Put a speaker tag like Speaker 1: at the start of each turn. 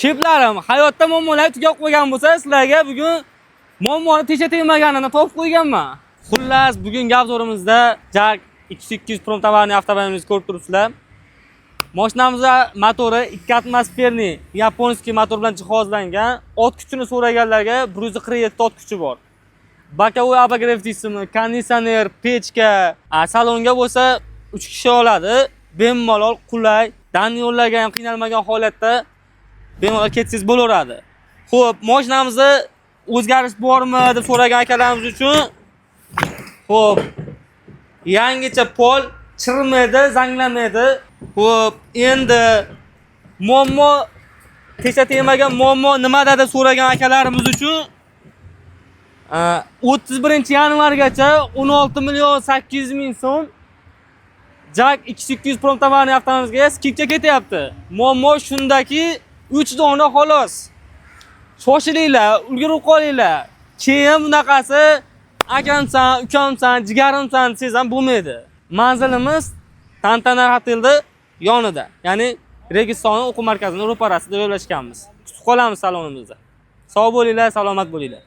Speaker 1: Sheplarim, hayotda muammolar tugab qo'ygan bo'lsa, sizlarga bugun muammoni tesha tegmaganini topib qo'yganman. Xullas, bugungi obzorimizda JAC X200 Promtovarniy avtomobilimizni ko'rib turibsizlar. Mashinamizda motori 2 атмосферный японский motor bilan jihozlangan. Ot kuchini so'raganlarga 147 ot kuchi bor. Боковой обогрев tizimi, konditsioner, pechka, salonga bo'lsa 3 kishi oladi. Bemalol qulay, dani yo'llarga ham qiynalmagan holatda bemalol ketsangiz bo'laveradi. Xo'p, mashinamizda o'zgarish bormi deb so'ragan akalarimiz uchun, xo'p, yangicha pol chirmaydi, zanglamaydi. Xo'p, endi muammo tesha tegmagan muammo nimada deb so'ragan akalarimiz uchun 31 yanvargacha 16 million 800 ming so'm JAC X200 Promtovarniy avtomobiliga скидка ketyapti. Muammo shundaki, 3 dona xolos. Shoshilinglar, ulgurib qolinglar. Keyin bunaqasi akamsan, ukamsan, jigarimsan desangiz ham bo'lmaydi. Manzilimiz Tantana hotelni yonida, ya'ni Registon o'quv markazini ro'parasida joylashganmiz. Kutib qolamiz salonimizda. Sog' bo'linglar, salomat bo'linglar.